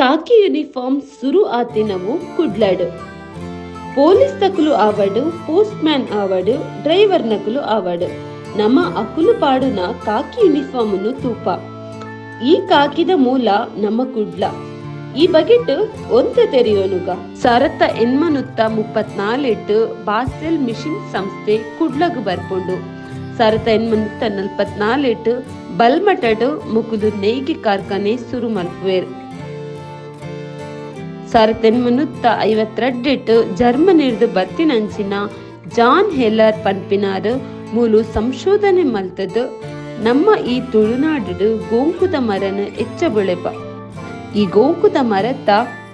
ಖಾಕಿ uniform ಸುರು ಆತಿನವು ಕುಡ್ಲಡು. Police ತಕುಲು ಆವಡು, post man ಆವಡು, driver ನಕುಲು ಆವಡು, ನಮ್ಮ ಅಕುಲು ಪಾಡುನ ಖಾಕಿ ಯೂನಿಫಾರ್ಮ್ ಅನ್ನು ತೂಪ. ಈ ಕಾಕಿದ ಮೂಲ ನಮ್ಮ ಕುಡ್ಲ. ಈ ಬಗೆಟ್ ಒಂತೆ ತೆರೆಯೋನುಗ. 1834 ಬಾಸೆಲ್ ಮಿಷನ್ ಸಂಸ್ಥೆ ಕುಡ್ಲಗ್ ಬರ್ಪುಂಡು. 1844 ಬಲ್ಮಠಡು ಮುಕುಲು ನೇಯ್ಗೆ ಕಾರ್ಖಾನೆ ಸುರು ಮಲ್ಪುವೆರ್. 1852 ಜರ್ಮನಿರ್ದು ಬತ್ತಿನಂಚಿನ ಜಾನ್ ಹೆಲ್ಲರ್ ಪನ್ಪಿನಾರು ಮೂಲು ಸಂಶೋಧನೆ ಮಲ್ತದು ನಮ್ಮ ಈ ತುಳುನಾಡು ಗೋಂಕುದ ಮರನ ಎಚ್ಚ ಬುಳೆಪ. ಈ ಗೋಂಕುದ ಮರತ್ತ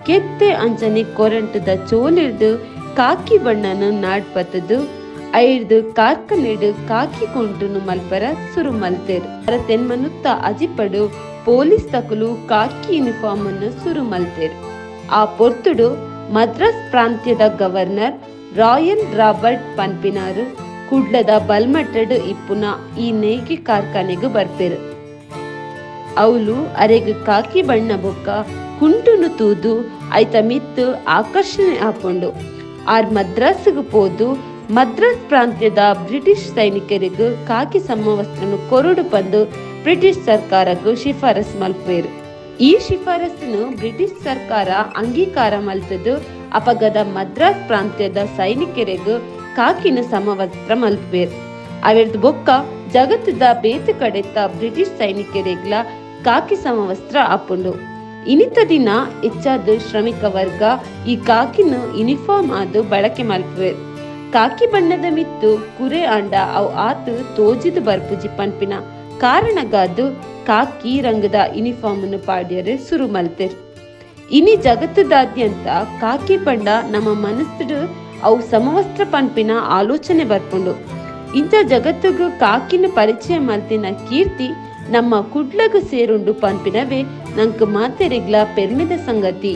ಕೆತ್ತೆ ಅಂಚನೆ ಕೊರಂಟದ ಚೋಲಿರ್ದು ಕಾಕಿ ಬಣ್ಣನ ನಾಡ್ಪತ್ತದು ಐರ್ದು ಕಾರ್ಖಾನೆಡು ಕಾಕಿ ಕೊಂಟುನು ಮಲ್ಪರ ಸುರು ಮಲ್ತೇರು. 1850 ಪೊಲೀಸ್ ತಕುಲು ಕಾಕಿ ಯೂನಿಫಾರ್ಮ್ ಅನ್ನು ಸುರು ಮಲ್ತೇರು. ಆ ಪೊರ್ತುಡು ಮದ್ರಾಸ್ ಪ್ರಾಂತ್ಯದ ಗವರ್ನರ್ ರಾಯಲ್ ರಾಬರ್ಟ್ ಪನ್ಪಿನಾರು ಕುಡ್ಲದ ಬಲ್ಮಠಡು ಇಪ್ಪುನ ಈ ನೇಯ್ಗೆ ಕಾರ್ಖಾನೆಗೆ ಬರ್ಪೇರು. ಅವಲು ಅರೆಗ್ ಕಾಕಿ ಬಣ್ಣ ಬೊಕ್ಕ ಕುಂಟುನು ತೂದು ಐತ ಮಿತ್ತು ಆಕರ್ಷಣೆ ಆಪುಂಡು. ಆರ್ ಮದ್ರಾಸ್ಗೆ ಪೋದು ಮದ್ರಾಸ್ ಪ್ರಾಂತ್ಯದ ಬ್ರಿಟಿಷ್ ಸೈನಿಕರಿಗೆ ಕಾಕಿ ಸಮವಸ್ತ್ರನು ಕೊರಡು ಪಂದು ಬ್ರಿಟಿಷ್ ಸರ್ಕಾರಕ್ಕೆ ಶಿಫಾರಸ್ ಮಲ್ಪೇರು. ಈ ಶಿಫಾರಸ್ಸನ್ನು ಬ್ರಿಟಿಷ್ ಸರ್ಕಾರ ಅಂಗೀಕಾರ ಮಲ್ತದು ಅಪಗದ ಮದ್ರಾಸ್ ಪ್ರಾಂತ್ಯದ ಸೈನಿಕರಿಗೆ ಕಾಕಿನ ಸಮವಸ್ತ್ರ ಮಲ್ಪೇರು. ಅವೆರ್ದು ಬೊಕ್ಕ ಜಗತ್ತದ ಬೇತೆ ಕಡೆತ ಬ್ರಿಟಿಷ್ ಸೈನಿಕರಿಗ್ಲ ಕಾಕಿ ಸಮವಸ್ತ್ರ ಆಪುಂಡು. ಇನಿತ ದಿನ ಹೆಚ್ಚಾದ ಶ್ರಮಿಕ ವರ್ಗ ಈ ಕಾಕಿನ ಯೂನಿಫಾರ್ಮ್ ಆದು ಬಳಕೆ ಮಲ್ಪುವೆರ್. ಕಾಕಿ ಬಣ್ಣದ ಮಿತ್ತು ಕುರೆ ಅಂಡ ಅವು ಆತು ತೋಜಿದು ಬರ್ಪುಜಿ ಪನ್ಪಿನ ಕಾರಣಗಾದು ಕಾಕಿ ರಂಗದ ಯೂನಿಫಾರ್ಮ್ ಅನ್ನು ಪಾಡ್ಯರೆ ಸುರು ಮಲ್ತೇರ್. ಇನಿ ಜಗತ್ತದಾದ್ಯಂತ ಕಾಕಿ ಬಣ್ಣ ನಮ್ಮ ಮನಸ್ಸು ಅವು ಸಮವಸ್ತ್ರ ಪನ್ಪಿನ ಆಲೋಚನೆ ಬರ್ಪುಂಡು. ಇಂಥ ಜಗತ್ತಿಗೂ ಕಾಕಿನ ಪರಿಚಯ ಮಲ್ತಿನ ಕೀರ್ತಿ ನಮ್ಮ ಕುಡ್ಲಗು ಸೇರುಂಡು ಪನ್ಪಿನವೇ ನಂಕ್ ಮಾತೆರಿಗ್ಲ ಪೆರ್ಮೆದ ಸಂಗತಿ.